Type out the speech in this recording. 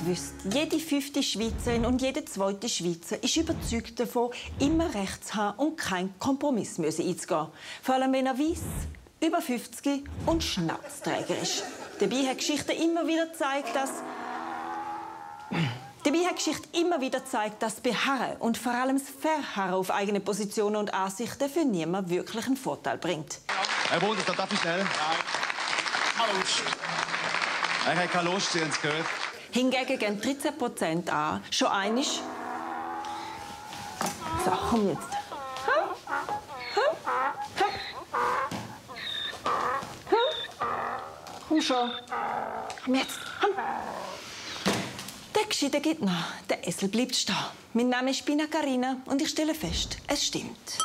gewusst, jede 5. Schweizerin und jeder 2. Schweizer ist überzeugt davon, immer Recht zu haben und keinen Kompromiss einzugehen. Vor allem, wenn er weiss, über 50 und Schnapsträger ist. Dabei hat die Geschichte immer wieder gezeigt, dass Beharren und vor allem das Verharren auf eigene Positionen und Ansichten für niemanden wirklich einen Vorteil bringt. Herr Bundesrat, darf ich schnell? Nein. Keine Lust. Ich habe keine Lust, Sie haben es gehört. Hingegen gehen 13% an. Schon einig. So, komm jetzt. Komm schon. Komm jetzt. Komm. Der Gescheite geht nach. Der Esel bleibt stehen. Mein Name ist Pina Carina und ich stelle fest, es stimmt.